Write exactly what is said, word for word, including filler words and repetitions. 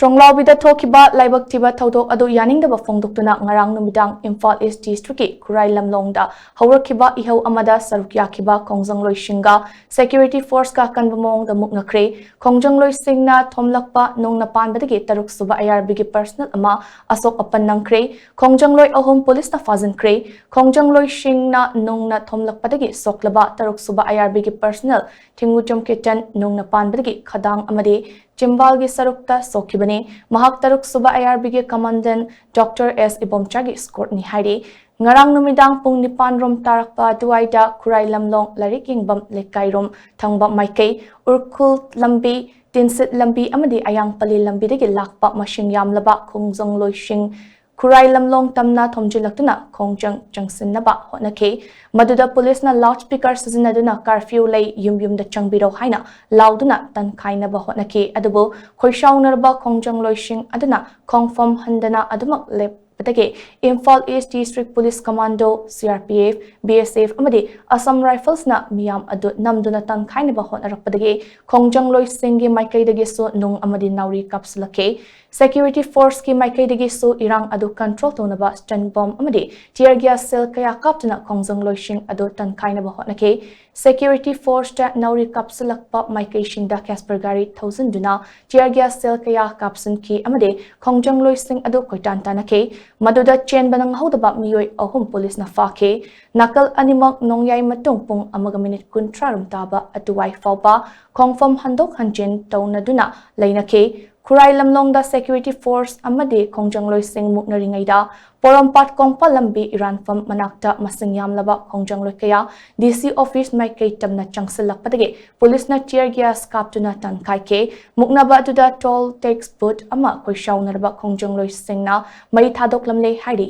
ꯇ꯭ꯔꯣꯡꯂꯥꯎꯕꯤꯗ ꯊꯣꯛꯈꯤꯕ ꯂꯥꯏꯕꯛ ꯊꯤꯕ ꯊꯧꯗꯣꯛ ꯑꯗꯨ ꯌꯥꯅꯤꯡꯗꯕ ꯐꯣꯡꯗꯣꯛꯇꯨꯅ ꯉꯔꯥꯡ ꯅꯨꯃꯤꯗꯥꯡ ꯏꯝꯐꯥꯜ ꯏꯁ ꯗꯤꯁꯇ꯭ꯔꯤꯛꯀꯤ ꯈꯨꯔꯥꯏ ꯂꯝꯂꯣꯡꯗ ꯍꯧꯔꯛꯈꯤꯕ ꯏꯍꯧ ꯑꯃꯗ ꯁꯔꯨꯛ ꯌꯥꯈꯤꯕ ꯈꯣꯡꯖꯪꯂꯣꯏꯁꯤꯡꯒ ꯁꯦꯀ꯭ꯌꯨꯔꯤꯇꯤ ꯐꯣꯔꯁꯀ ꯑꯀꯟꯕ ꯃꯑꯣꯡꯗ ꯃꯨꯛꯅꯈ꯭ꯔꯦ꯫ ꯈꯣꯡꯖꯪꯂꯣꯏꯁꯤꯡꯅ ꯊꯣꯝꯂꯛꯄ ꯅꯨꯡꯅ ꯄꯥꯟꯕꯗꯒꯤ ꯇꯔꯨꯛ ꯁꯨꯕ ꯑꯥꯏ ꯑꯥꯔ ꯕꯤꯒꯤ ꯄꯔꯁꯅꯦꯜ ꯑꯃ ꯑꯁꯣꯛ ꯑꯄꯟ ꯅꯪꯈ꯭ꯔꯦ꯫ ꯈꯣꯡꯖꯪꯂꯣꯏ ꯑꯍꯨꯝ ꯄꯨꯂꯤꯁꯅ ꯐꯥꯖꯤꯟꯈ꯭ꯔꯦ꯫ ꯈꯣꯡꯖꯪꯂꯣꯏꯁꯤꯡꯅ ꯅꯨꯡꯅ ꯊꯣꯝꯂꯛꯄꯗꯒꯤ ꯁꯣꯛꯂꯕ ꯇꯔꯨꯛ ꯁꯨꯕ ꯑꯥꯏ ꯑꯥꯔ ꯕꯤꯒꯤ ꯄꯔꯁꯅꯦꯜ ꯊꯤꯡꯒꯨꯆꯝ ꯀꯤꯇꯟ ꯅꯨꯡꯅ ꯄꯥꯟꯕꯗꯒꯤ ꯈꯗꯥꯡ ꯑꯃꯗꯤ ꯆꯤꯝꯕꯥꯜꯒꯤ ꯁꯔꯨꯛꯇ ꯁꯣꯛꯈꯤꯕꯅꯤ꯫ ꯃꯍꯥꯛ ꯇꯔꯨꯛ ꯁꯨꯕ ꯑꯥꯏ ꯑꯥꯔ ꯕꯤꯒꯤ ꯀꯃꯥꯟꯗꯦꯟ ꯗꯣꯛꯇꯔ ꯑꯦꯁ ꯏꯕꯣꯝꯆꯥꯒꯤ ꯏꯁꯀꯣꯔꯠꯅꯤ ꯍꯥꯏꯔꯤ꯫ ꯉꯔꯥꯡ ꯅꯨꯃꯤꯗꯥꯡ ꯄꯨꯡ ꯅꯤꯄꯥꯟ ꯔꯣꯝ ꯇꯥꯔꯛꯄ ꯑꯗꯨꯋꯥꯏꯗ ꯈꯨꯔꯥꯏ ꯂꯝꯂꯣꯡ ꯂꯥꯏꯔꯤꯛ ꯌꯦꯡꯐꯝ ꯂꯩꯀꯥꯏꯔꯣꯝ ꯊꯪꯕ ꯃꯥꯏꯀꯩ ꯎꯔꯈꯨꯜ ꯂꯝꯕꯤ, ꯇꯤꯟꯁꯤꯠ ꯂꯝꯕꯤ ꯑꯃꯗꯤ ꯑꯌꯥꯡꯄꯜꯂꯤ ꯂꯝꯕꯤꯗꯒꯤ ꯂꯥꯛꯄ ꯃꯁꯤꯡ ꯌꯥꯝꯂꯕ ꯈꯣꯡꯖꯪꯂꯣꯏꯁꯤꯡ ꯈꯨꯔꯥꯏ ꯂꯝꯂꯣꯡ ꯇꯝꯅ ꯊꯣꯝꯖꯤꯜꯂꯛꯇꯨꯅ ꯈꯣꯡꯖꯪ ꯆꯪꯁꯤꯟꯅꯕ ꯍꯣꯠꯅꯈꯤ꯫ ꯃꯗꯨꯗ ꯄꯨꯂꯤꯁꯅ ꯂꯥꯎꯗ ꯁ꯭ꯄꯤꯀꯔ ꯁꯤꯖꯤꯟꯅꯗꯨꯅ "ꯀꯥꯔꯐ꯭ꯌꯨ ꯂꯩ, ꯌꯨꯝ ꯌꯨꯝꯗ ꯆꯪꯕꯤꯔꯣ" ꯍꯥꯏꯅ ꯂꯥꯎꯗꯨꯅ ꯇꯟꯈꯥꯏꯅꯕ ꯍꯣꯠꯅꯈꯤ꯫ ꯑꯗꯨꯕꯨ ꯈꯣꯏꯁꯥꯎꯅꯔꯕ ꯈꯣꯡꯖꯪꯂꯣꯏꯁꯤꯡ ꯑꯗꯨꯅ ꯈꯣꯡꯐꯝ ꯍꯟꯗꯅ ꯑꯗꯨꯃꯛ ꯂꯦꯞꯄꯗꯒꯤ Imphal east district police commando, C R P F, B S F ꯑꯃꯗꯤ ꯑꯁꯥꯝ ꯔꯥꯏꯐꯜꯁꯅ ꯃꯤꯌꯥꯝ ꯑꯗꯨ ꯅꯝꯗꯨꯅ ꯇꯟꯈꯥꯏꯅꯕ ꯍꯣꯠꯅꯔꯛꯄꯗꯒꯤ ꯈꯣꯡꯖꯪꯂꯣꯏꯁꯤꯡꯒꯤ ꯃꯥꯏꯀꯩꯗꯒꯤꯁꯨ ꯅꯨꯡ ꯑꯃꯗꯤ ꯅꯥꯎꯔꯤ ꯀꯥꯞꯁꯤꯜꯂꯛꯈꯤ꯫ ꯁꯦꯀ꯭ꯌꯨꯔꯤꯇꯤ ꯐꯣꯔꯁꯀꯤ ꯃꯥꯏꯀꯩꯗꯒꯤꯁꯨ ꯏꯔꯥꯡ ꯑꯗꯨ ꯀꯟꯇ꯭ꯔꯣꯜ ꯇꯧꯅꯕ ꯁ꯭ꯇꯟ ꯕꯣꯝ ꯑꯃꯗꯤ ꯇꯤꯌꯔ ꯒ꯭ꯌꯥꯁ ꯁꯦꯜ ꯀꯌꯥ ꯀꯥꯞꯇꯨꯅ ꯈꯣꯡꯖꯪꯂꯣꯏꯁꯤꯡ ꯑꯗꯨ ꯇꯟꯈꯥꯏꯅꯕ ꯍꯣꯠꯅꯈꯤ꯫ ꯁꯦꯀ꯭ꯌꯨꯔꯤꯇꯤ ꯐꯣꯔꯁꯇ ꯅꯥꯎꯔꯤ ꯀꯥꯞꯁꯤꯜꯂꯛꯄ ꯃꯥꯏꯀꯩꯁꯤꯡꯗ ꯀꯦꯁꯄꯔ ꯒꯥꯔꯤ ꯊꯧꯖꯤꯟꯗꯨꯅ ꯇꯤꯌꯔ ꯒ꯭ꯌꯥꯁ ꯁꯦꯜ ꯀꯌꯥ ꯀꯥꯞꯁꯤꯟꯈꯤ ꯑꯃꯗꯤ ꯈꯣꯡꯖꯪꯂꯣꯏꯁꯤꯡ ꯑꯗꯨ ꯀꯣꯏꯇꯥꯟ ꯇꯥꯟꯅꯈꯤ꯫ ꯃꯗꯨꯗ ꯆꯦꯟꯕ ꯅꯪꯍꯧꯗꯕ ꯃꯤꯑꯣꯏ ꯑꯍꯨꯝ ꯄꯨꯂꯤꯁꯅ ꯐꯥꯈꯤ꯫ ꯅꯥꯀꯜ ꯑꯅꯤꯃꯛ ꯅꯣꯡꯌꯥꯏ ꯃꯇꯨꯡ ꯄꯨꯡ ꯑꯃꯒ ꯃꯤꯅꯤꯠ ꯀꯨꯟꯊ꯭ꯔꯥ ꯔꯣꯝ ꯇꯥꯕ ꯑꯗꯨꯋꯥꯏ ꯐꯥꯎꯕ ꯈꯣꯡꯐꯝ ꯍꯟꯗꯣꯛ ꯍꯟꯖꯤꯟ ꯇꯧꯅꯗꯨꯅ ꯂꯩꯅꯈꯤ꯫ ꯈꯨꯔꯥꯏ ꯂꯝꯂꯣꯡꯗ ꯁꯦꯀ꯭ꯌꯨꯔꯤꯇꯤ ꯐꯣꯔꯁ ꯑꯃꯗꯤ ꯈꯣꯡꯖꯪꯂꯣꯏꯁꯤꯡ ꯃꯨꯛꯅꯔꯤꯉꯩꯗ ꯄꯣꯔꯣꯝꯄꯥꯠ ꯀꯣꯡꯄꯥꯜ ꯂꯝꯕꯤ ꯏꯔꯥꯟꯐꯝ ꯃꯅꯥꯛꯇ ꯃꯁꯤꯡ ꯌꯥꯝꯂꯕ ꯈꯣꯡꯖꯪꯂꯣꯏ ꯀꯌꯥ ꯗꯤ ꯁꯤ ꯑꯣꯐꯤꯁ ꯃꯥꯏꯀꯩ ꯇꯝꯅ ꯆꯪꯁꯤꯜꯂꯛꯄꯗꯒꯤ ꯄꯨꯂꯤꯁꯅ ꯇꯤꯌꯔ ꯒ꯭ꯌꯥꯁ ꯀꯥꯞꯇꯨꯅ ꯇꯟꯈꯥꯏꯈꯤ꯫ ꯃꯨꯛꯅꯕ ꯑꯗꯨꯗ ꯇꯣꯜ ꯇꯦꯛꯁ ꯕꯨꯠ ꯑꯃ ꯈꯣꯏꯁꯥꯎꯅꯔꯕ ꯈꯣꯡꯖꯪꯂꯣꯏꯁꯤꯡꯅ ꯃꯩ ꯊꯥꯗꯣꯛꯂꯝꯂꯦ ꯍꯥꯏꯔꯤ꯫